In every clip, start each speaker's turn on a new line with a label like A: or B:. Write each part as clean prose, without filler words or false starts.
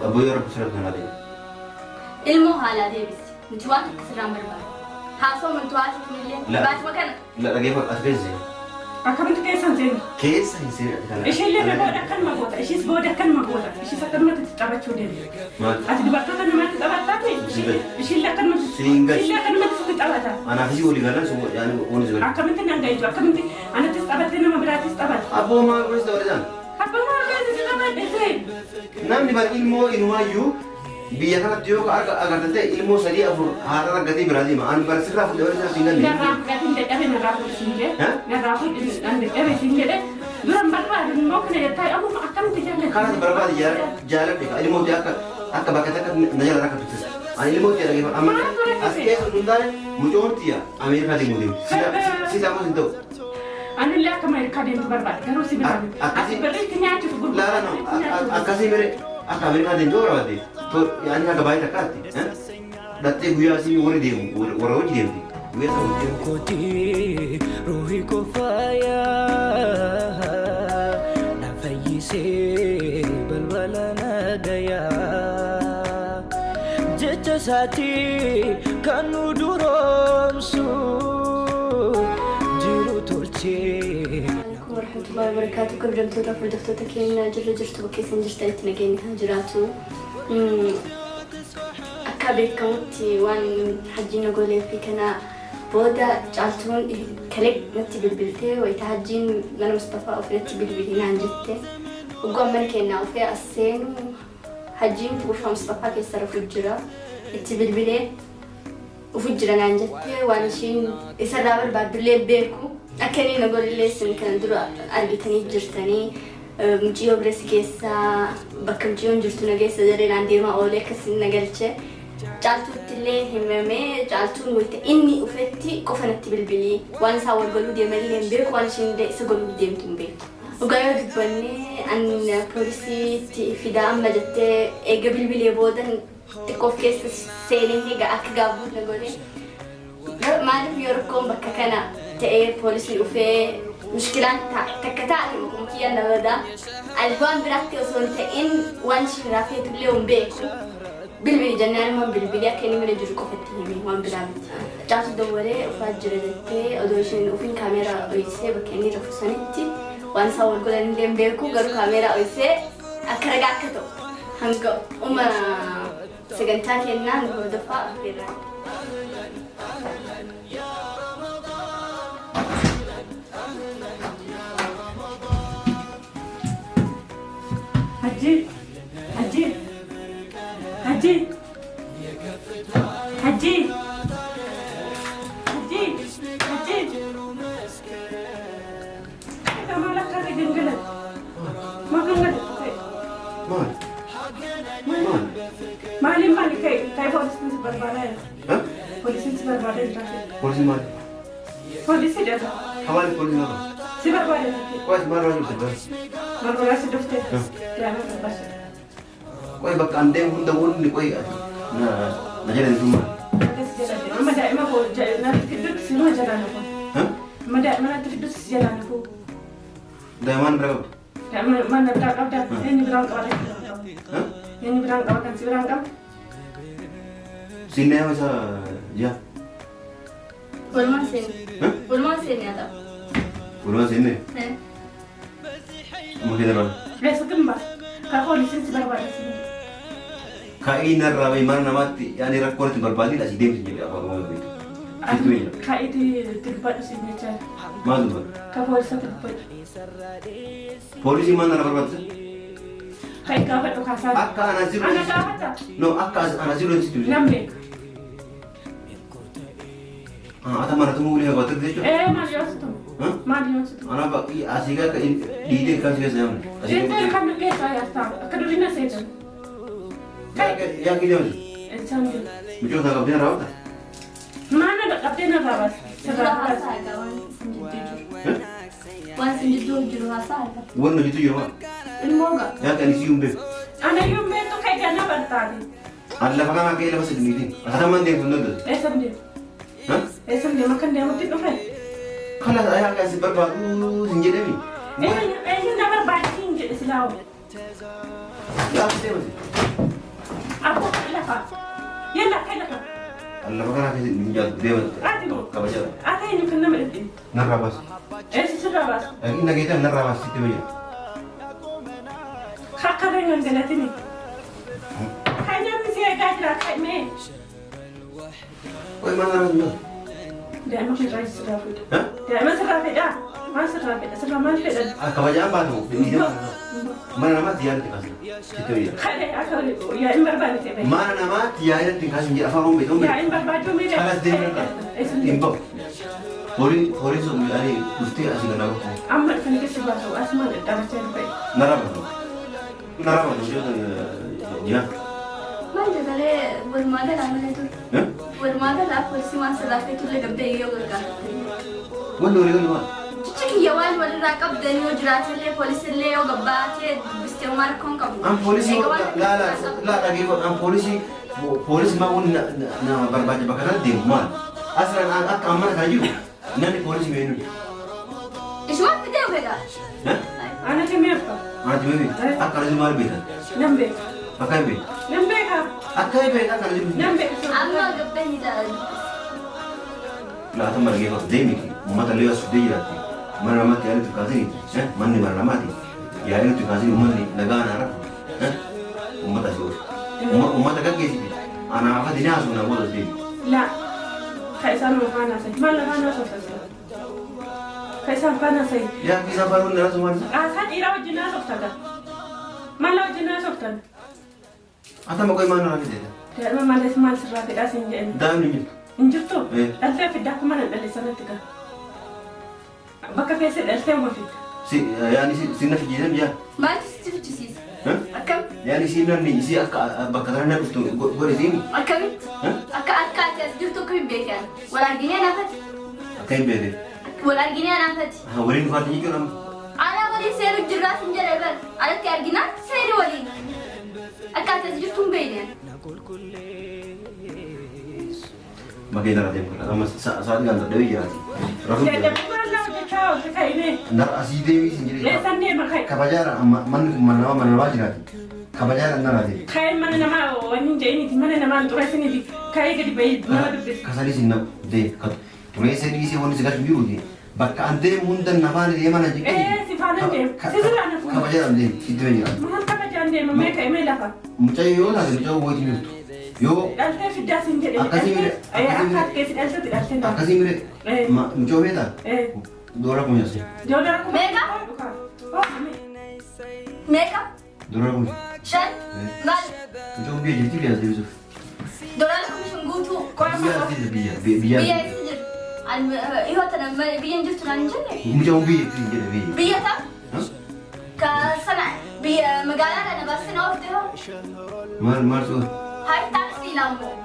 A: Abboo yoo rabbi sirratti namaa deema.
B: Ilmoo haalaa deebisi. Nuti waan tokko sirraan barbaadu. Haasoo amantuu haati tunillee
A: La.
B: baatuma kana.
A: La dhageeffadhu as keessa seeni.
C: Akkamitti keessa hin seenne?
A: Keessa hin seeni ati kana.
C: Ishiillee na booda akkanuma goota. Ishiis booda akkanuma goota. Ishiis akkanumatti itti taphachuu deemti.
A: Maal?
C: Ati dubartoota namaatti taphattaati?
A: Siin galu.
C: Ishiillee akkanumatti
A: Siin galu.
C: ishiillee akkanumatti sitti taphata.
A: Anaaf isii walii galan sun yaani waan si galu.
C: Akkamitti nan ga'itu? Akkamitti anattis taphattee nama biraattis taphata?
A: Abboo maal kunis ta'uu isaan?
C: Abbaa maal keessa si taphadhe see?
A: Namni bar ilmoo inumaayyuu biyya kanatti yoo arga agartan ta'e ilmoo sadii afur haadha argatee biraa deema. Ani bar sirraa fuudhee warri isaaf hin galle.
C: Narraa fudhatin dadhabe narraa fuudhi siin jedhe.
A: Eh?
C: Narraa fuudhi an dadhabe siin jedhe. Duran barbaadu immoo kana jettaa ammuma akkamitti jaalladha?
A: Kanas barbaade jaaladhe ka ilmoo ta'e akka akka bakka takka na jala rakkatu tisa. Ani ilmoo ta'e dhageeffadhu. Amma
C: Maaltu rakkise?
A: as keessa sun taane mucoon tiyya Ameerikaa deemuu deemti. Sila ammoo hin ta'u.
C: Anillee akka Ameerikaa deemtu barbaade garuu si biraa miti.
A: Akkasii-
C: Ati birriitti nyaachuuf
A: Laala no akkasii mere akka Ameerikaa deemtu barbaadde yaani akka baay'ee takkaatti. Dhattee guyyaa asii warri deemu warra hojii deemti. Guyyaa sana hojii deemti.
D: Koti ruhi ko faaya na fayyisee balbala nagayaa jecha isaatii kan nu duroomsu jiru tolchee.
B: Alaikum warahmatullahi wabarakatuh. Kabajamtoota hordoftoota keenya jirra jirtu bakka isin jirtanitti nageenyi haa jiraatu. Akka beekamutti waan hajjiin golee fi kana booda Caaltuun kalee natti bilbiltee wayita hajjiin mana Mustafaa ofirratti bilbilii naan jette. Waggaan mana keenyaa ofee as seenu hajjiin gurfa Mustafaa keessa rafu jira. Itti bilbilee ufu jira naan jettee waan ishiin isarraa barbaaddullee beeku. Akka inni na godhillee isin kana dura argitanii jirtanii mucayyoo bira si keessaa bakka mucayyoon jirtu na geessa jedhee naan deemaa oolee akkasin na galche. Caaltuutti illee himamee Caaltuun wayita inni ufetti qofa natti bilbilii waan isaan wal goluu deemanillee hin beeku waan isheen illee isa goluu deemtu hin beeku. Dhugaa yoo dubbanne an poolisiitti fidaa amma jettee eega bilbilee booda xiqqoo of keessa seenee eega akka gaabbuut na godhe. Maaliif yoo rakkoon bakka kana ta'ee poolisii dhufee mushkilaan takka taate maquma kiyyaan na bada. Ani waan biraatti osoo hin ta'in waan isheen irraa feetullee hin beeku. Bilbili jennaan immoo bilbilii akka inni mana jiru qofatti hime waan biraa miti. Caaltu dawwalee ufaa jira jettee odoo isheen ofiin kaameeraa ho'isee bakka inni rafu sanitti waan isaan wal godhan illee hin beeku garuu kaameeraa ho'isee akka ragaa akka ta'u hanga uma sagantaa kennaa nu hordofaa affeerraa.
C: Hajji, Hajji, Hajji, Hajji, Hajji, Hajji. Egaa maal akka irra gangalan? Maal gangalan?
A: Maal? Maal?
C: Maaliin maali ka'e? Ka'e poolisiin si barbaadaa jira.
A: Ha?
C: Poolisiin si barbaadaa jira.
A: Poolisiin maal?
C: Poolisii jedha.
A: Hawaali poolisiin maal?
C: Si barbaadaa jira.
A: Qo'as maal waan jirtu?
C: Maal godhaa si dhuftee? Daa'ima barbaachisa.
A: Qo'e bakka an deemu hunda wanni qo'e ati na na jala deemtu maal?
C: Akkas jala deema. Amma daa'ima koo natti fiddutti sinuma jalaa nafu.
A: Ha?
C: Amma daa'ima natti fiddutti si jalaa nafu.
A: Daa'imaan bira qabdu?
C: Daa'ima maal na biraa qabda? Eenyu biraan qaba?
A: Ha?
C: Eenyu biraan qaba? Kan si biraan qaba?
A: Siin daa'ima isaa yaa?
B: Walumaan seeni.
A: Ha?
B: Walumaan seeni haa ta'u.
A: Walumaan seenne? Amma keessa irraa.
C: Eessatti hin baasa? Kan poolisiin si barbaada si jedhe.
A: Ka'ii narraa bahi mana namaatti yaani rakkoon itti barbaadin asii deemsi jedhe afaan Oromoo beektu. Sitti beekna.
C: Ka'iitii itti dubbadhu siin jechaa jira.
A: Maal dubbadhu?
C: Ka poolisatti dubbadhu.
A: Poolisiin maal narraa barbaachisa?
C: Ka'i gaafadhu kaasaa.
A: Akka ana jiru.
C: Ana gaafata.
A: No akka ana jiru sitti beekna.
C: Nan beeka.
A: Ata mana tumuu ulee qabatte jechuudha.
C: Ee maal yoo situ? Maal yoo situ?
A: Ana bakki asii akka dhiitee kan si keessa yaamne. Asii
C: Seetan kan nu keessaa yaastaa akka durii na seetan.
A: Yaa kii deemsi.
C: Eessaan jiru?
A: Mucoo isaa qabdee raawwata.
C: Maal na qabdee narraa baasa?
B: Dura
C: Sirraa baasa.
B: haasaa egaa waan isin jidduu jiru. Waan isin jidduu jiru haasaa egaa.
A: Wanni hojjetu jiru maal?
B: Ilmoo gaa.
A: Yaa kan isii hin beeku.
C: Ana iyyuu meetu ka'e ganna bartaate.
A: Ani lafa kanaa ka'ee lafa sadi miitiin. Asatamaan deemtu hin danda'u.
C: Eessan deema? Eessan deema kan deemutti dhufe?
A: Kalas ayaa kan si barbaadu hin jedhemi.
C: Eenyu na barbaadisiin jedhe silaa.
A: Yaa deemasi.
C: Kai lafa.
A: Lafa kanaa keessa hin jaatu deeman.
C: Ati moo?
A: Kabajaa.
C: Ati eenyu kan nama dhibbi?
A: Narraa baasi.
C: Eessi sirraa baasu?
A: Inni nageetaan narraa baasi sitti bayya.
C: Akka hin galatini. Kan nyaanni si eegaa jira kai mee?
A: Qoy maal narraa hin
C: Daa'ima kun irraa sirraa fedha.
A: Ha?
C: Daa'ima sirraa fedha. Maal sirraa fedha? Sirraa maal fedha?
A: Kabajaan baatu. Mana namaatti yaadatti kaasin. Sitti bayya.
C: Kalee akka yaa hin barbaanne ta'e bahe.
A: Mana namaatti yaadatti kaasin jedha afaan Oromoo beekamu.
C: Yaa hin barbaadu mee?
A: Kalas deemee hin bahu. Horii sun yaani dhuftee asii ganaa bahu.
C: Amma dhufanii keessa baasu asumaan dhadhaabachaa jiru bahe.
A: Narraa baatu. Narraa baatu ji'a.
B: Maal jedhalee walumaa galaa malee ture. Walumaa galaa poolisii waan sirraa feetullee gabdee yoo gargaartu.
A: Wanni horii galii maal?
B: Cichi kiyya waan walirraa qabdan yoo jiraatallee poolisillee yoo gabbaatee dubbistee waan rakkoon qabu.
A: An poolisii laa laa laa dhageeffadhu an poolisii poolisii maa wanni na barbaacha bakka kanatti deemu maal? Asirraan an akka ammana kana jiru namni poolisii beenu.
B: Ishuma fidee fedha.
C: Ana kemee abbaa?
A: Maati beeku akka kana jiru maal beekan?
C: Nan beeka.
A: Akka hin beeku.
C: Nan beeka.
A: Akka hin beeku akka kana jiru.
C: Nan beeka.
B: Amma gabbee ni jaalladhu.
A: Laata mana geeffatu deemi uummata illee as fidee jiraatti. Mana namaatti yaadatti kaasini manni mana namaati yaadatti kaasini uummatni nagaa na rafu uummata asii oolu. Uummata gaggeessite anaa afati ni haasofna booda deemi.
C: Laa. Ka isaan faana haasa'e. Maal afaan haasofta? Ka isaan faana haasa'e.
A: Yaa akka isaan faana hundi haasofna maal?
C: Haasaa dhiiraa wajjin haasofta gaa. Maal wajjin haasoftan?
A: Ata maqaa maal narraa fidee?
C: Daa'ima maal maal sirraa fedhaa siin jedhan.
A: Daa'imni hin jirtu.
C: Hin jirtu? Dhaltee fiddaa akkuma nan dhalle sanatti gaa. Bakka keessa dhaltee uma fidda.
A: Si yaani si na fijiisan jaa?
B: Maaltu sitti fichisiisa? Akkam?
A: Yaani si namni si akka bakka kana na dhuftu godhe siimi?
B: Akkamitti? Akka akka ati as jirtu akka hin beekan. Wal arginee naafati.
A: Akka hin beekne.
B: Wal arginee naafati.
A: Waliin dhufaatti jechuudha amma.
B: Alaa waliin seenu jirraas hin jedhe bar. Alatti arginaa seeni waliin. Akka ati as jirtu hin beekne.
A: Makeena irraa deemu kana amma sa'aatii kan dadhabee jiraati. Rafuu jira. Nar asii deemii sin jedhee.
C: Eessan deema kai?
A: Kabajaadha manni kun mana namaa mana namaa jiraati. Kabajaadha narraa deemi.
C: Kai mana namaa wanni hin jedhiniiti mana namaa hin xureessiniiti. Kai gadi bahii nama dubbisa.
A: Kasalii sin naqu dee xureessa dhiisee wanni si galchu jiruuti. Bakka an deemu hunda nafaan deema na jiqqee.
C: Ee si faana deema. Si sirraa na fuudha.
A: Kabajaadhaan deemi itti jira.
C: Maal kabajaan deema mee ka'e mee lafa?
A: Mucayyoo yoo taate mucayyoo wayitii jirtu. Yoo
C: Dhaltee fiddaa siin jedhe.
A: Akkasii mire.
C: Akka ati keessa dhalteetti dhaltee naa.
A: Akkasii mire. Mucayyoo beektaa? Doora kuma jaase.
C: Doora kuma.
B: Meeqa? Meeqa?
A: Doora kuma.
B: Shan? Maal?
A: Mucayyoo biyya jirti biyya as deebisuuf.
B: Doora kuma shan guutuu.
A: Biyya as deebisa biyya. Biyya
B: Biyya eessa jirti? Ihoo tana biyya hin jirtu naan hin jenne?
A: Mucayyoo biyya jirti hin jedhe biyya.
B: Biyya tam? Ka sana biyya magaalaa kana baasina oofte hoo?
A: Maal maal su'a?
B: Hai taaksii lammoo.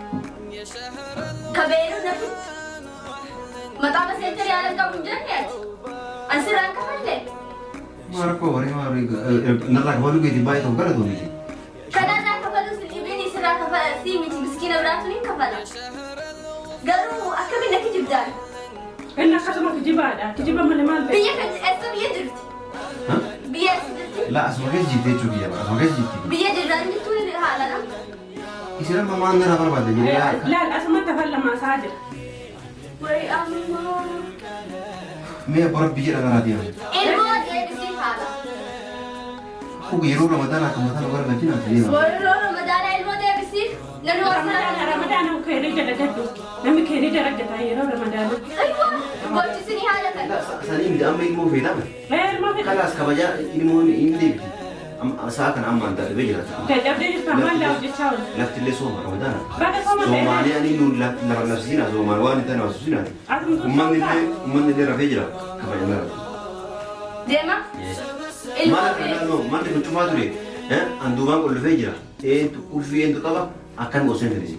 B: Ka beeluu na fittu. Maqaa seenterii haala qabu hin jenne ati? An sirraan kafallee?
A: Maal rakkoo horii maal narraa kafaluu keetiin baay'ee tokko gara miti.
B: Kanarraa kafaluu si dhibeen sirraa kafala si miti miskiina biraatu ni kafala. Garuu akkamiin na kijibdaan?
C: Inni akkasuma kijibaadha. Kijiba malee maal ta'e?
B: Biyya kan eessa biyya jirti? Biyya eessa jirti?
A: Laa asuma keessa jirti jechuu kiyya asuma keessa jirti.
B: Biyya jirraan jirtu haala na.
A: Isin amma maal narraa barbaadda jedhee
C: Laal asumatti afaan lamaa isaa jira.
B: Wayi amma.
A: Mee abbo rabbi jedha narraa deema.
B: Ilmoo deebisii haala.
A: Kuga yeroo ramadaana akka mataa nu garagalchina ati deema.
B: Yeroo ramadaana ilmoo deebisiif namni waan
C: Ramadaana ramadaana keerii dalagadhu. Namni keerii dalagataa yeroo ramadaana.
B: Aywa bochisini haala kana.
A: Sanii miti amma ilmoo feetame.
C: Ilmoo feeta.
A: Kalaas kabajaa ilmoon hin deebiti. Sa'a kana amma dadhabee jiraata.
C: Dadhabdee jirta maal laa hojjechaa oola.
A: Lafti illee sooma ramadaana.
C: Baga sooma ta'e.
A: Soomaalee ani nuun lafa labsiisina soomaan waan hin taane waasuusina. Uummanni illee rafee jira kabajaa narra.
B: Deema.
A: Maal naannoo manni kun cufaa ture an duubaan qullufee jira. Eentu qulfii eentu qaba akkan gooseen fedhisi.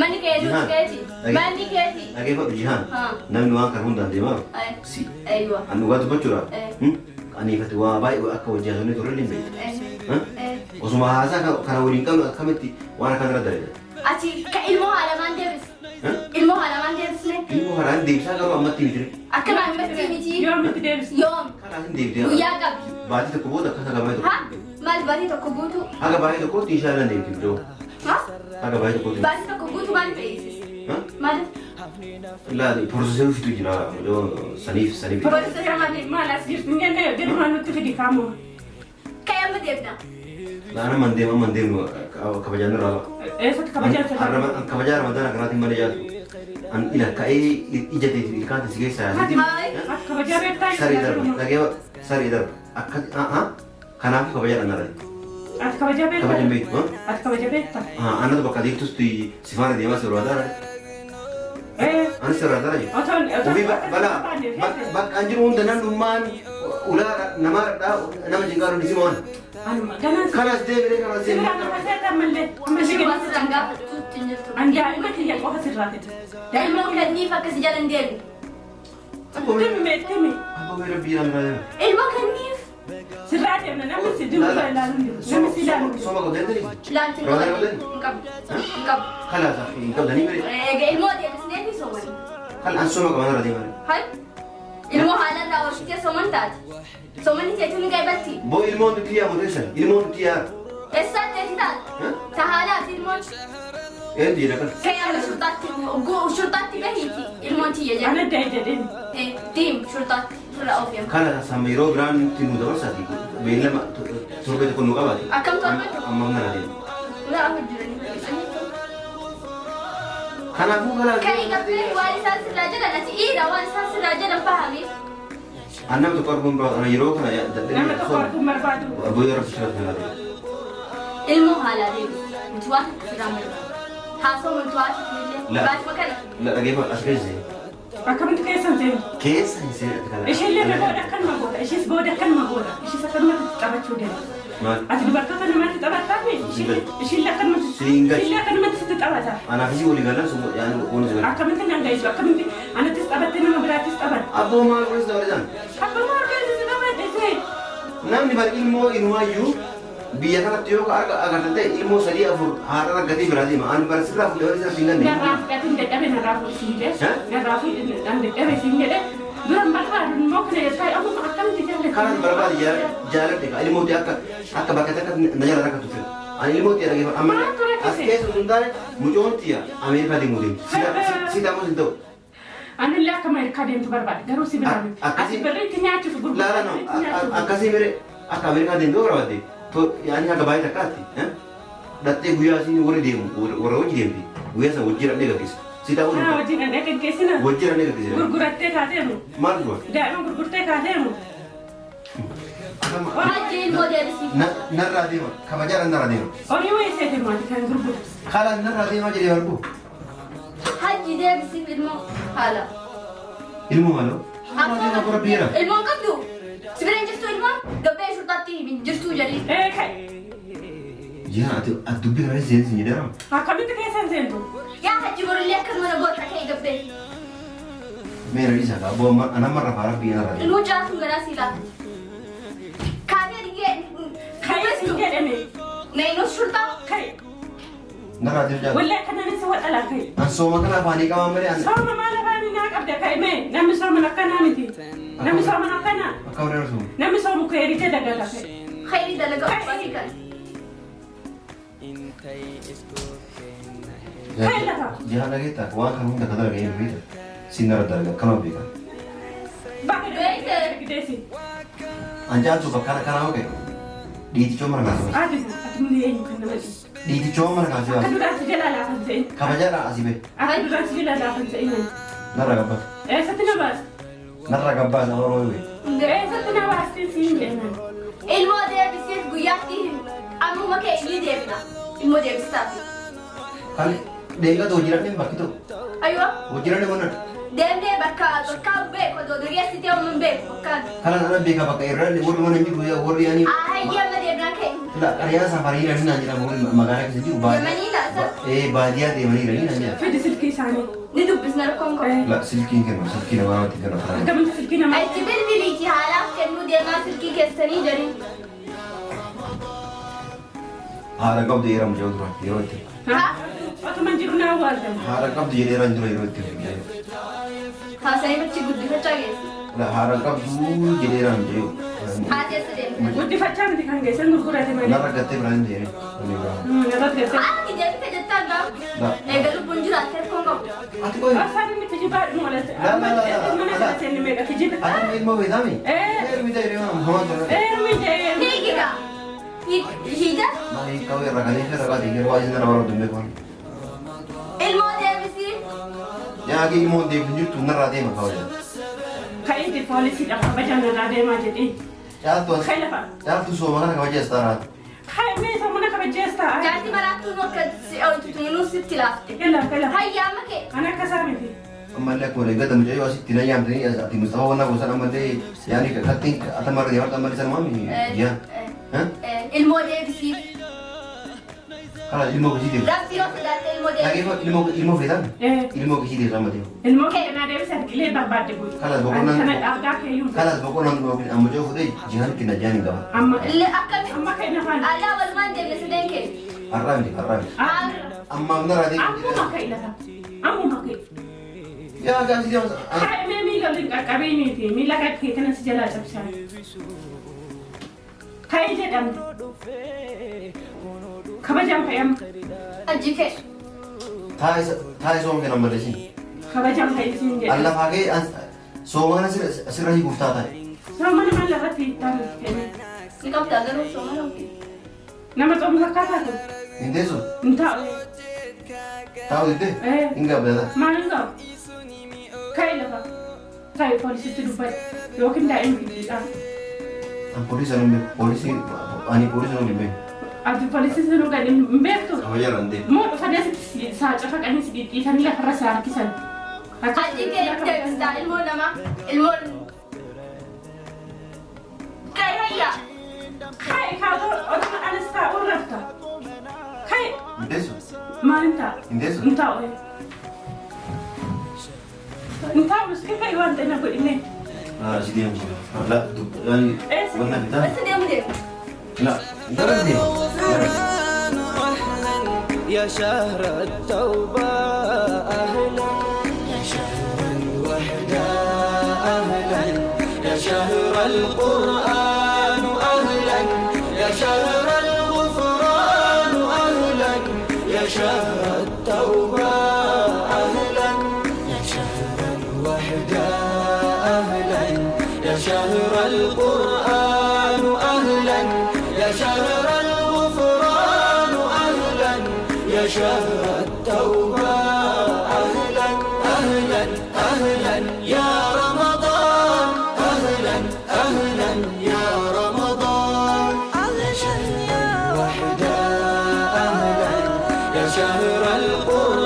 B: Manni kee duuti keeti. Manni keeti.
A: Dhageeffadhu jihaan. Namni waan kana hundaan deemaa si. An dhugaa dubbachuudha. Aniifati waa baay'ee akka wajjin haasofnee turre illee hin beektu. Osuma haasaa kana waliin qabnu akkamitti waan akkana irra dalaga.
B: Ati ka ilmoo haalamaan deebis. Ilmoo haalamaan deebisne.
A: Ilmoo haalaan deebisaa garuu ammatti miti.
B: Akkana ammatti miti.
C: Yoom itti deebisne?
B: Yoom.
A: Kanaaf hin deebitee.
B: Guyyaa qabi.
A: Baatii tokko booda akka haga baay'ee tokko.
B: Ha? Maal baatii tokko guutuu?
A: Haga baay'ee tokkotti inshaallah deebiti iddoo.
B: Ha?
A: Haga baay'ee tokkotti.
B: Baatii tokko guutuu. Deemtu maaliif eeysiste? Maaliif?
A: Laali porosesii ofiitu jira yoo saniif saniif.
C: Porosesii maali maal as jirtu hin jenne gadi waan nutti fidi kaamoo.
B: Ka'ee amma deemna.
A: Laana man deema man deemu kabajaan irraa qaba.
C: Eessatti kabajaan sirraa?
A: Kabajaa ramadaana kanaatiin malee jaatu. An ila ka'ee ija teeti ilkaan si keessa yaasiti.
C: Ati kabajaa beektaa?
A: Saree darba dhagee saree darba akka kanaafuu kabajaa dhanna irratti.
C: Ati kabajaa beektaa?
A: Kabajan beektu.
C: Ati kabajaa beektaa?
A: Anatu bakka deemtus si faana deemaa si barbaada. Ani si barbaada jira.
C: Otoo
A: Ofii balaa bakka an jiru hunda nan dhummaan ulaa namaa nama jinqaaru ni simaan.
C: Anuma ganaan
A: Kanas deemee kanas deemee.
C: Sibira nama seeta ammallee ammallee
B: Waan
C: gadi.
B: sirraan gaafattuutti hin jirtu.
C: An daa'ima kiyya qofa sirraa fida.
B: Ilmoo kenniif akkasi jala hin deemne.
C: Timi mee timi.
A: Abbaa mee rabbii jedhaan biraa deema.
B: Ilmoo kenniif.
C: Sirraa deemna namni si jiru ilaalu hin jiru. Namni si ilaalu hin jiru.
A: Sooma qabdanii?
B: Laanti hin
A: Ramadaana
B: qabne.
A: qabdanii?
B: Hin qabdu. Hin qabdu.
A: Kalaas hin qabdanii bire.
B: Egaa ilmoo deebisnee fi soomani.
A: Kal an sooma qaban irra deemaa.
B: Hay. Ilmoo haalaan irraa oolchitee sooman taate. Soomanni teetuu ni qaybatti.
A: Boo ilmoon nuti yaa moteessan ilmoon nuti yaa.
B: Eessaatti teeti taate? Ta haalaati ilmoon.
A: Eenyu jedha kan?
B: Ka'ee amma shurxaatti shurxaatti bahiiti ilmoon tiyya jedhe.
C: Ana daa'e jedheen.
B: Deem shurxaatti ofirraa oofiyama.
A: Kala sama yeroo biraan nuti nu dabarsaati beellama torbee tokko nu qabaate.
B: Akkam torbee tokko?
A: Amma nara deema.
B: Ulaa amma jiranii.
A: Kanaafuu kalaas.
B: Ka'ee gabbee waan isaan sirraa jedhan ati dhiira waan isaan sirraa jedhan fahamiif.
A: An nama tokko arguun biraa ana yeroo kana
C: Nama tokko arguun barbaadu.
A: Abboo yeroo rabbi sirratti na deema.
B: Ilmoo haalaa deebisu. Nuti waan takka sirraa barbaadu. Haasoo multu haasofnillee.
A: La.
B: Baatuma kana.
A: La dhageeffa as keessa seeni.
C: Akkamitti keessan seenu?
A: Keessa hin seeni ati kana.
C: Isheen booda akkanuma goota. Ishees booda akkanuma goota. Ishees akkanumatti taphachuu deema.
A: Maal?
C: Ati dubartoota namatti taphattaa mi? Isheen akkanumatti
A: Siin gachi.
C: isheen akkanumatti sitti taphata.
A: Anaaf isii walii galan sun yaani waan si galan.
C: Akkamitti nan ga'isu? Akkamitti anattis taphattee nama biraattis taphatte?
A: Abboo maal kunis dabaletaan?
C: Abbaa maal keessa si taphadhe see?
A: Namni bari ilmoo inumaayyuu biyya kanatti yoo arga agartan ta'e ilmoo sadii afur haadha argatee biraa deema. Ani bara sirraa fuudhee bara sirraa hin ganne.
C: Narraa fudhatiin dadhabe narraa fuudhi siin jedhe.
A: Eh?
C: Narraa fuudhi an dadhabe siin jedhe. Duran barbaadu immoo kana jettaa amma akkamitti jaalladhe?
A: Kanas barbaade jaaladhe ka ilmooti akka akka bakka takka na jala rakkatu fedha. Ani ilmooti dhageeffa amma
C: Maaltu rakkise?
A: as keessa sun taane mucoon tiyya Ameerikaa deemuu deemti. Sida ammoo sin ta'u.
C: Anillee akka Ameerikaa deemtu barbaade garuu si biraa miti.
A: Akkasii-
C: Ati birrii itti nyaachuuf
A: Laala
C: gurgurtaa
A: no
C: itti nyaachuuf.
A: akkasii mere akka Ameerikaa deemtu barbaadde yaani haga baay'ee takkaatti dhattee guyyaa isiin warri deemu warra hojii deemti guyyaa sana wajjin dhaqnee gaggeessa. Si ta'uu
C: Haa wajjin dhaqnee gaggeessina.
A: wajjin dhaqnee gaggeessa.
C: Gurgurattee kaateemu.
A: Maal dura?
C: Daa'ima gurgurtee kaateemu.
B: Hajji ilmoo deebisiif.
A: Narraa deema kabajaadhaan narraa deema.
C: Horii wayii seete maati kan gurguru.
A: Kalaan narraa deemaa jedhee argu.
B: Hajji deebisiif ilmoo haala.
A: Ilmoo maaloo? Deemaa kora biyya.
B: Ilmoon qabdu. Si bira hin jirtu ilmoon gabbee shurxaatti hin jirtu jedhi.
C: Ee ka'e.
A: Jihaan ati ati dubbii kana seensi hin jedhama.
C: Akkamitti keessan seentu?
B: Yaa hajji borillee akkasuma na goota ka'ee gabbee.
A: Meera dhiisaa kaa abboo anamma rafaa rabbii narraa deema.
B: Ilmoo jaartuun garaa sii laafti. Kaatee dhiggee.
C: Ka'e siin jedhame.
B: Neenus shurxaa.
C: Ka'e.
A: Narraa deemu jaala.
C: Wallee akkanaan si wadhalaa ka'e.
A: An sooma kana afaanii qabaan malee an
C: Sooma maal afaanii naa qabda ka'e mee namni sooman akkanaa miti. Namni sooman akkanaa.
A: akka warreen sooma.
C: Namni soomu keerii dalagata ka'e.
B: Khayrii dalagaa uffati kan.
C: Ka'e lafa.
A: Jihaan dhageettaa waan kana hunda ka dalagee hin beekta. Siin narra dalaga akkanuma beekan.
C: Bakka gideesi.
A: An jaaltu bakka kanaa hoo ka'e dhiitichoo mana kaasee.
C: Ati ati muni eenyu kan nama dhiisu.
A: Dhiitichoo mana kaasee
C: Akka
A: baase.
C: duraan si jala laafan ta'in.
A: Kabajaadhaan asii bahe.
C: Akka duraan si jala laafan ta'in.
A: Narra gabbaasa.
C: Eessatti na baasa?
A: Narra gabbaasa horoo yoo
C: Eessatti na baasti siin jedhan.
B: Ilmoo deebisiif guyyaatti himi. Ammuma ka'e ni deebina. Ilmoo deebistaaf.
A: Kan deegatu hojii bakki tokko.
B: Aywa.
A: Hojii wannan.
B: Deemnee bakka bakka beeku odoo dhageessitee uuman beeku bakkaan.
A: Kana nana beeka bakka irra warri mana hin jiru warri yaani.
B: Hayyee amma deemnaa ka'e.
A: La qariyaa safarii jiranii naan jedhama warri magaalaa keessa jiru
B: Deemanii laata?
A: Ee baadiyyaa deemanii jiranii naan jedhama.
C: Fidi silkii isaanii.
B: Ni dubbisna rakkoon koo.
A: La silkiin kennu silkii namaa namatti kennu.
C: Akkamitti silkii namaa?
B: Itti bilbiliiti haalaaf kennuu deemaa silkii keessanii jedhin.
A: Haadha qabdu yeroo mucaa dura yeroo itti.
B: Haa?
C: Otuma jiru naa awwaaltan.
A: Haadha qabdu jedhee yeroo dura yeroo itti.
B: Haasanii achi guddifachaa geessu.
A: La haadha qabdu jedhee yeroo mucaa.
B: Haati eessa deemte?
C: Guddifachaa miti kan geessan gurgurate malee.
A: Narra gattee biraan jedhee.
C: Narra gattee.
B: Haati deemte jettaan gaafa.
A: La.
B: Eega lubbuun jiru. Jiraatte rakkoon qabu.
A: Ati qoy.
C: Afaan inni kijibaa mul'ate.
A: La, la, la, la.
C: Mana kana seenne meeqa kijiba?
A: Ati ilmoo beektaami? Eermi ta'e deema hamaa tola.
C: Eermi ta'e.
B: Hiikiga. Hiida.
A: Maali kawee ragalee fi ragaa ta'e yeroo baay'ee nama barbaadu hin beeku.
B: Ilmoo deebisii.
A: Yaa kee ilmoo deebisu jirtu narraa deema kawee.
C: Ka'eeti poolisiidhaaf kabajaan irraa deemaa jedhee.
A: Caaltu
C: Ka'e lafa.
A: caaltu sooma kana kabajees taanaati.
C: Ka'e mee isa mana kabajees ta'a.
B: Jaarti maraattuun akka tutunuu sitti laafte.
C: Kela kela.
B: Hayyaa makee.
C: Kan akka isaa miti.
A: Ammallee akkuma eeggata mucayyoo asitti na yaamtanii ati Mustafaa wanna gosan ammallee yaani kattiin atamarra deemarta ammallee sanumaami jiyaan.
B: Ilmoo deebisiif.
A: Kala ilmoo kishii deebisu.
B: Rabbi yoo sodaatte ilmoo deebisiif.
A: Dhageeffa ilmoo ilmoo feetaan ilmoo kishii deebisu amma deemu.
C: Ilmoo keenyaa deebisa qilee barbaadde guutu.
A: Kalas boqonnaan
C: Kana dhaabdaa keeyyuu.
A: kalas boqonnaan amma mucayyoo fuudhee jihaan itti na jiyaan hin qaba.
C: Amma
B: Illee akkamitti
C: amma ka'e nafaan.
B: alaa walumaan deemne sadeen kee.
A: Har'aa miti har'aa miti.
B: Har'a.
A: Ammaaf narraa deemu.
C: Ammuma ka'e lafa. Ammuma ka'e.
A: Yaa gaafsi deemsa.
C: Ka'e mee miila waliin qaqqabee miti miila kee kana si jalaa cabsaa. Ka'e jedhamte. Kabajaan ka'e amma.
B: Hajji kee.
A: Taa'ee sooma kennan malleessin.
C: Kabajaan ka'e siin jedha.
A: Allafaa kee sooma kana sirra hiikuuf taata.
C: Soomana maal lafatti hiittamu kenne.
B: Ni qabdaa garuu soomana ofii.
C: Nama xoomu fakkaataa kun.
A: Hin teessu?
C: Hin taa'u.
A: Taa'u diddee? Hin gabbata.
C: Maal hin qabu? Ka'e lafa. Ka'e poolisitti dubbadhu. Yookiin daa'ima giddiidhaan.
A: An poolisii hin beeku. Poolisii ani poolisii hin beeku.
C: Ati poolisii sun gadi hin beektu.
A: Kabajaa irra hin deemu.
C: Moo dhufanii asitti saacafa qanii si dhidhiitanii lafarra si harkisan.
B: Hajji kee deebistaa ilmoo namaa ilmoon. Ka'e hayyaa.
C: Ka'e kaatoo otuma anis taa'uun rafta. Ka'e
A: Hin teessu?
C: maal hin taa'u?
A: Hin teessu?
C: Hin taa'u. Hin taa'u iski ka'e waan ta'e na godhinee.
A: Si deemu. La yaani wanna bitaa.
B: Basta deemu deemu.
A: La gara deema.
D: أهلا يا شهر التوبة أهلا يا شهر الوحدة أهلا يا شهر القرآن أهلا يا شهر الغفران أهلا يا شهر التوبة أهلا يا شهر الوحدة أهلا يا شهر القرآن أهلا يا شهر الغفران أهلا يا شهر التوبة أهلا أهلا أهلا يا رمضان أهلا أهلا يا رمضان يا شهر الوحدة أهلا يا شهر القرآن.